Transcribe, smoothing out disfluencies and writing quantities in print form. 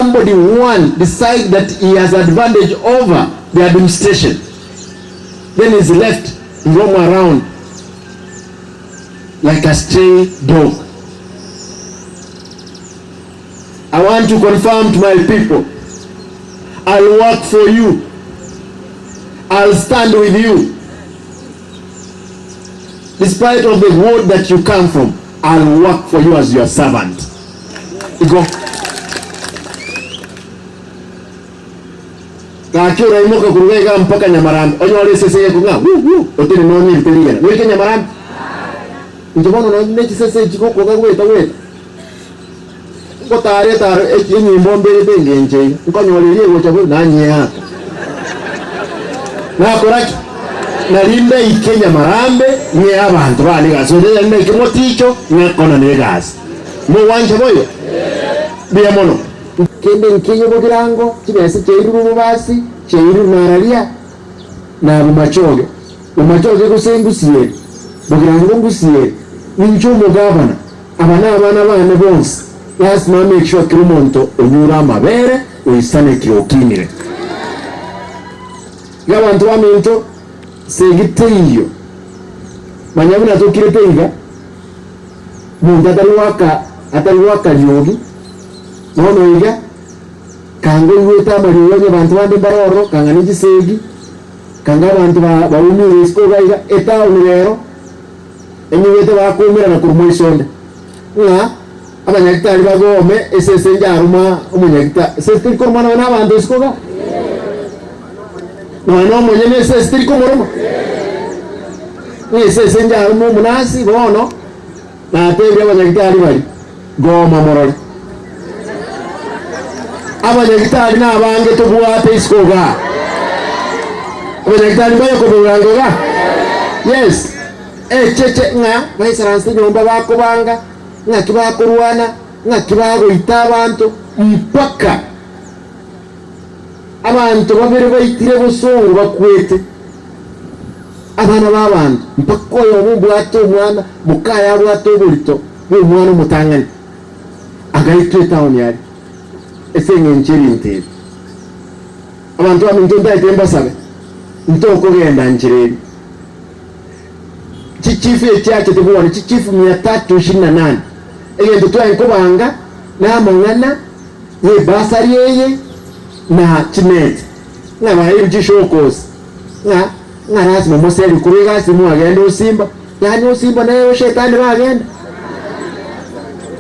somebody one decide that he has advantage over the administration then he's left to roam around like a stray dog. I want to confirm to my people, I'll work for you, I'll stand with you despite of the ward that you come from, I'll work for you as your servant. Igo. Gaki oraimoka korwa iga mpaka Nyamarambe onyore esese egekong'a wu wu otenene onyirite rigena goika Nyamarambe. Inche bono nonye ne chisese echi gokoga goeta goeta ngotara etaro enyimbo mbegete engencho iga nkonyora eria egocha bobe nanyeaka. Nakora ki? Nari ndaike Nyamarambe ng'ee abanto bane egasi gose nari ndaike Moticho ng'e konana egasi. Mogwancha boigo? Mbuya mono. Kende nkeyie bogirango, chibesa chiairurwe bobasi, chiairurwe nararia, na bomachoge, bomachoge gose ngusieri, bogirango ngusieri, ninche omogabana, aba nabana bane bonsi, lasima make sure kera omonto onyure amabere oisanekire okinire. Iga abanto baminto, segi teiyo, manya buna tokirete iga, Monto atari goaka atari goaka riogi, bono iga, kanga oigwete amariogi onye abanto bande mbare ororo, kanga ne chisegi, kanga abanto ba baumire isiko iga iga, etaoni rero, enyigwete bakoumerana korwa moiso onde, ng'a abanyagitari bagome esese njaruma omonyagitari, esese teri koruma nonya na abanto isiko igaa? Nonya na omonyene esese teri komoruma? Ng'a esese njaruma omonasi, bono. Natebirie abanyagitari baria, Goma morore. Abanyagitari nabange tobwate isiko igaa. Abanyagitari mbaye koborango igaa? Yes. Echeche ng'a baisaransete nyomba bakobanga, ng'aki bakorwana, ng'aki bagoita abanto, mpaka abanto babere baitire bosongo bakwete. Abana b'abanto, mpaka oyomo obwate omwana, mokaye abwate oborito bw'omwana omotang'ani, agaitwa etaoni aria ase engencho y'ebinto ebi. Abanto baminto ntaete mbasabe, ntokogenda nchera eria. Chichifu echiachete bono, chichifu mia tatu ishirini na nane, egento twaye nkobanga namang'ana y'ebasari eye na chimeti, ng'a baeirwe chishokosi. Ng'a ng'a lasima moserie korwa egasi mwagenda osimba, yaani osimba nere oshetani bagenda.